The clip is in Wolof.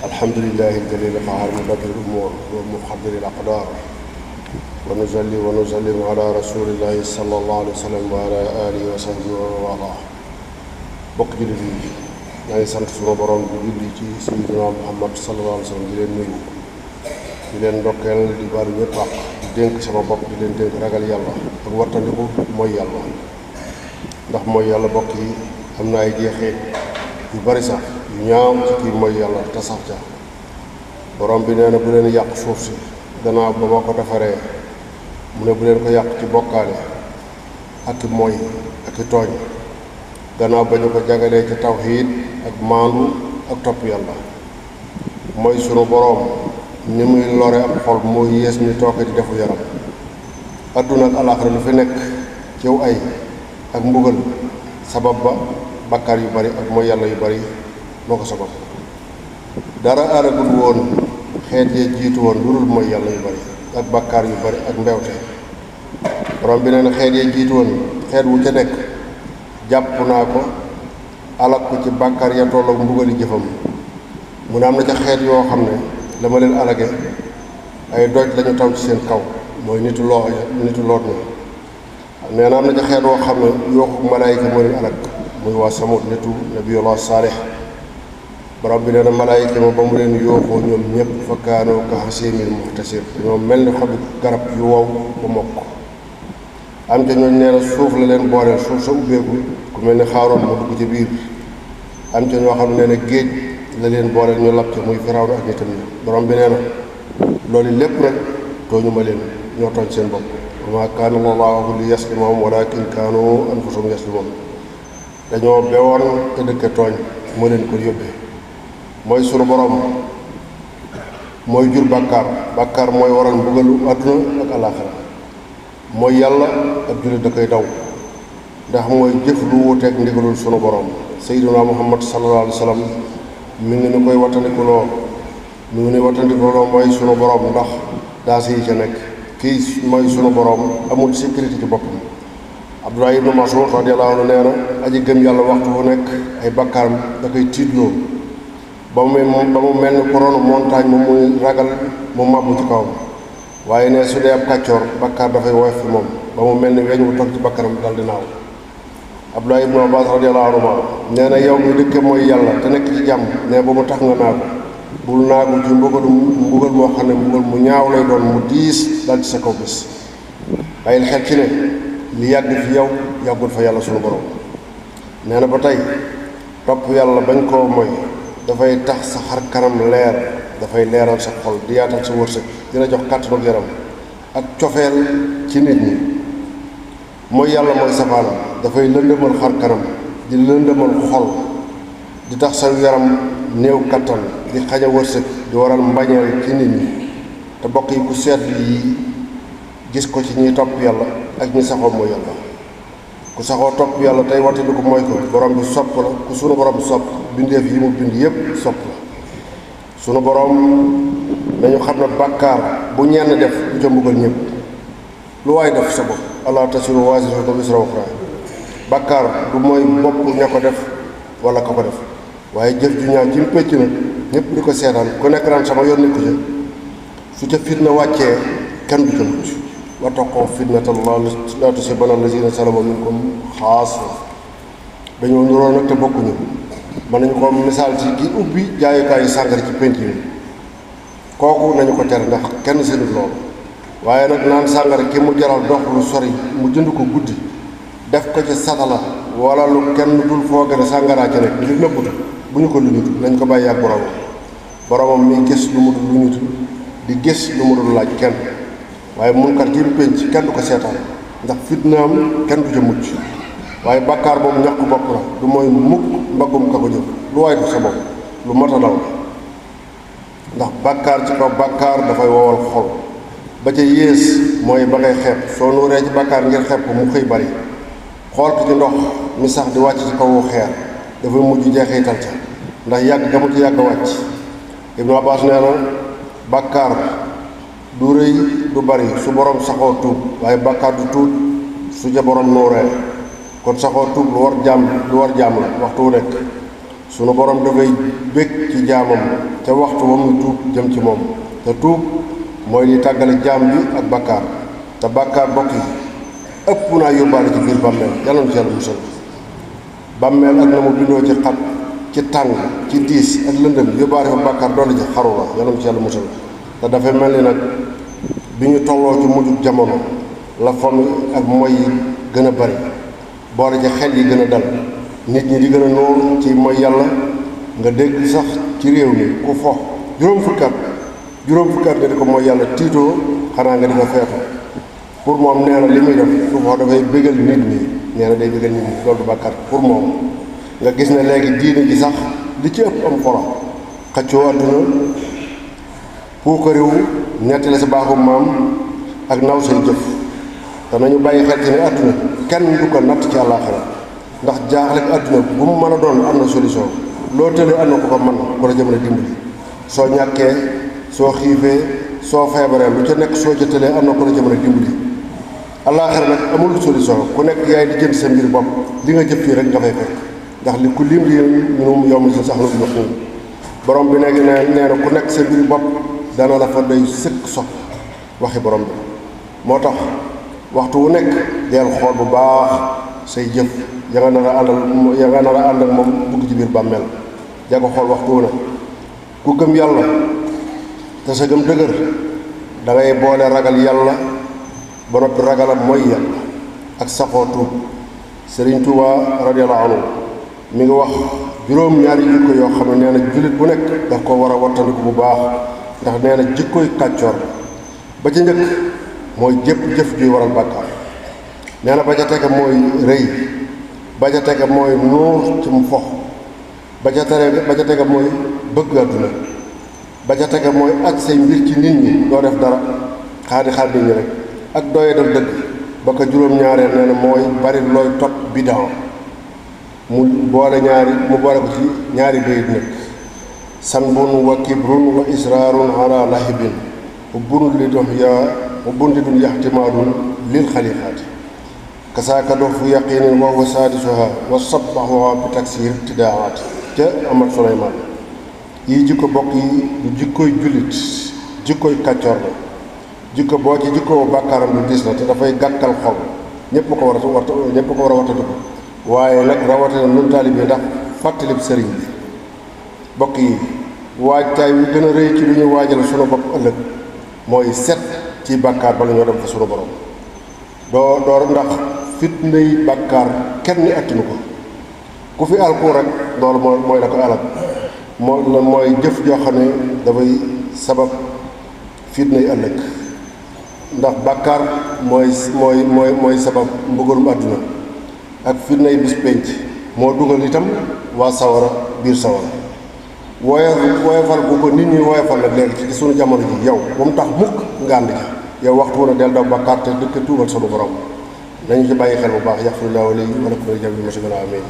الحمد لله الجليل القهار مبدل الأمور ومقدر الأقدار ونصلي ونسلم على رسول الله صلى الله عليه وسلم وعلى آله وصحبه ومن والاه bokk jullit yi maa ngi sant sunu borom di julli ci sayyidina Muhammad sallallahu alayhi wa sallam di leen nuyu di leen ndokkeel di baalu ñëpp àq di dénk sama bopp di leen dénk ragal yàlla ak wattandiku mooy yàlla ndax mooy yàlla bokk yi am na ay jeexeet yu bari sax yu ñaaw ci kii mooy yàlla te sax ca borom bi nee na bu leen yàq suuf si gannaaw ba ma ko defaree mu ne bu leen ko yàq ci bokkaale ak i mooy ak i tooñ gannaaw ba ñu ko jagalee ci tawhiid ak maandu ak topp yàlla mooy sunu boroom ni muy lore ab xol moo yées ni tooke di defu yaram adduna ak alaaxira lu fi nekk ciw ay ak mbugal sabab ba bakkaar yu bari ak mooy yàlla yu bari moo ko sabab dara aragul woon xeet yee jiitu woon lu dul mooy yàlla yu bari ak bakkaar yu bari ak mbewte borom bi nee na xeet yee jiitu woon xeet wu ca nekk jàpp naa ko alak ko ci bàkkaar ya tollook mbugali jëfam mu ne am na ca xeet yoo xam ne la ma leen alage ay doj lañu taw ci seen kaw mooy nitu loot na nee na am na ca xeet woo xam ne yooxu malaayika moo leen alag muy waa Samud nitu nabiyullah Saalih borom bi nee na malaayika ma ba mu leen yooxoo ñoom ñëpp fa kaanoo ka hasiimil muhtasir ñoom mel ni xobi garab yu wow ba mokk am ca ñooñ nee na suuf la leen booleel suuf sa ubbeeku ku mel ni xaaroon mu dugg ci biir am ca ñoo xam ne nee na géej la leen booleel ñu lab ca muy Firawna ak nitam ñi borom bi nee na loolu lépp nag tooñu ma leen ñoo tooñ seen bopp wa maa kaana Allaahu li yaslimahum walaakin kaanu anfusahum yaslimoon dañoo bewoon te dëkke tooñ moo leen ko yóbbee mooy sunu borom mooy jur bàkkaar mooy waral mbugalu àdduna ak alaaxira mooy yàlla ab jullit da koy daw ndax mooy jëf lu wuuteeg ndigalul sunu borom sayyiduna Muhammad sallallahu alayhi wa sallam mi ngi ni koy wattandikuloo mooy sunu borom ndax daas yi ca nekk kii mooy sunu borom amul sécurité ci boppam Abdullah ibn Mas'ud radiyallahu anhu nee na aji gëm yàlla waxtu fu nekk ay bakkaaram da koy tiitloo ba mu mel ni koronu montagne moom muy ragal mu màbbu ci kawam waaye ne su dee ab kàccoor bakkaar dafay woyof fi moom ba mu mel ni weñ wu toog ci bakkaram dal di naaw Abdullah ibn Abbas radiyallahu anhu nee na yow mi dëkke mooy yàlla te nekk ci jàmm ne ba mu tax nga naagu bul naagu ci mbugal moo xam ne mbugal mu ñaaw lay doon mu diis dal ci sa kaw bés bàyyil xel ci ne li yàgg fi yow yàggul fa yàlla sunu borom nee na ba tey topp yàlla bañ koo mooy dafay tax sa xar kanam leer dafay leeral sa xol di yaatal sa wërsëg dina jox kàttanu yaram ak cofeel ci nit ñi mooy yàlla mooy safaanam dafay lëndëmal xar kanam di lëndëmal xol di tax sa yaram néew kattan di xañ a wërsëg di waral mbañeel ci nit ñi te bokk yi ku seetlu yi gis ko ci ñiy topp yàlla ak ñi saxoo mooy yàlla ku saxoo topp yàlla tey wattandiku ko mooy ko borom bi sopp la ku sunu borom sopp bindeef yi mu bind yépp sopp la sunu borom nañu xam ne bàkkaar bu ñenn def du ca mbugal ñëpp lu waay def sa bopp allaa tasiru waasiratun wisra uxraa bàkkaar du mooy bopp ña ko def wala ka ko def waaye jëf ju ñaaw ci pécc nag ñëpp di ko seetaan ku nekk naan sama yoon nekku ca su ca fitna wàccee kenn du ca mucc wattaqoo fitnatan laa tusiibanna allaziina zalamu minkum xaassa dañoo nuroo nag te bokkuñu mën nañu ko misaal ci ki ubbi jaayukaayu sàngara ci penc mi kooku nañu ko tere ndax kenn seenu loolu waaye nag naan sàngara ki mu jaral dox lu sori mu jënd ko guddi def ko ci satala wala lu kenn dul fooge ne sàngaraa ca nekk ngir nëbbutu bu ñu ko luñutu nañ ko bàyyi ak boromam mi gis lu mu dul luñutu di gis lu mu dul laaj kenn waaye munkar ci penc kenn du ko seetaan ndax fitnaam kenn du ca mucc waaye bàkkaar boobu ñàkk bopp la du mooy mukk mbaggum ka ko jëf lu waay def sa bopp lu mat a daw ndax bàkkaar ci kaw bàkkaar dafay wowal xol ba ca yées mooy ba ngay xeeb soo nuuree ci bàkkaar ngir xeeb ko mu xëy bari xool ko ci ndox mi sax di wàcc ci kawu xeer dafay mujj jeexital ca ndax yàgg ga mu ci yàgg wàcc Ibnu Abbas nee na bàkkaar du rëy du bari su borom saxoo tuub waaye bàkkaar du tuut su ca borom nuuree kon saxoo tuub lu war jaam la waxtu wu nekk sunu borom dafay bég ci ci jaamam ca waxtu wa muy tuub jëm ci moom te tuub mooy li tàggale jaam bi ak bàkkaar te bàkkaar bokk yi ëpp naa yóbbaale ci biir bàmmeel yàlla na ci yàlla musal bàmmeel ak na mu bindoo ci xat ci tàng ci diis ak lëndëm yóbbaale fa bàkkaar doole ci xaru la yàlla na ci yàlla musal te dafay mel ni nag bi ñu tolloo ci mujjug jamono la famille ak moy yi gën a bari boole ci xel yi gën a dal nit ñi di gën a noonu ci mooy yàlla nga dégg sax ci réew mi ku fo juróom fukki at nga di ko mooy yàlla tiitoo xanaa nga di ko feetu pour moom nee na li muy def su foo dafay bégal nit ñi nee na day bégal nit ñi loolu du bàkkaar pour moom nga gis ne léegi diine ji sax li ci ëpp am xolo xëccoo àdduna puukariwu nettali sa baaxum maam ak naw say jëf te nañu bàyyi xel ci ne àdduna kenn du ko natt ci àllaaxira ndax jaaxle ak àdduna bu mu mën a doon am na solution loo tëlee am na ko mën ku la jëmale dimbali soo ñàkkee soo xiifee soo feebaree lu ca nekk soo ca tëlee am na ko la jëmale dimbali àllaaxira nag amul solution ku nekk yaay di jënd sa mbir bopp li nga jëf fii rek nga fay fekk ndax li ku lim li ñunum yomb si sax na du ñox borom bi nekk nee na ku nekk sa mbir bopp dana la fa doy sëkk sox waxi borom bi moo tax waxtu wu nekk deel xool bu baax say jëf ya nga nar a ànd ak moom dugg ci biir bàmmeel ja ko xool waxtu wu ne ku gëm yàlla te sa gëm dëgër da ngay boole ragal yàlla ba noppi ragalam mooy yàlla ak saxoo tuub Sëriñ Tuubaa radiyallaahu anhu mi ngi wax juróom-ñaari jikko yoo xam ne nee na jullit bu nekk daf ko war a wattandiku bu baax ndax nee na jikkoy kàccoor ba ca njëkk mooy jëf juy waral bàkkaar nee na ba ca tege mooy rëy ba ca tege mooy nuur ci mu fox ba ca tege mooy bëgg àdduna ba ca tege mooy aj say mbir ci nit ñi doo def dara xaar nit ñi rek ak doye def dëgg ba ko juróom-ñaareel nee na mooy bari looy tot bidan mu boole ko ci ñaari bayit nag sanbun wa kibrun wa israarun ala lahibin hubbun lidun yaxtimaadun lil xalifaati kasaaka dox fu yaqinin wa huwa saadisuha wa sabbahuha bi taksir tidaaati ca Amad Suleymaan yi jikko bokk yi du jikkoy jullit jikkoy kàccoor la jikko boo ci jikkoo bàkkaaram lu diis la te dafay gàkkal xol ñépp ko war a wattandiku waaye nag rawatina nun taalibe ndax fàttalib sëriñ bi bokk yi waajtaay wi gën a rëy ci lu ñu waajal sunu bopp ëllëg mooy set ci bàkkaar bala ñoo dem fa sunu borom doo ndax fitnay bàkkaar kenn attinu ko ku fi alku rek loolu mooy la ko alal mooy jëf joo xam ne dafay sabab fitnay ëllëg ndax bàkkaar mooy sabab mbugalum àdduna ak fitnay bis penc moo dugal itam waa sawara biir sawara woyofal bu ko nit ñi woyofal nag léegi ci suñu jamono ji yow ba mu tax mukk nga ànd ci yow waxtu wu ne del daw bàkkaar te dëkk tuubal sunu borom nañu ci bàyyi xel bu baax yaxfirullahu li wa lakum wa li jamiil muslimina amiin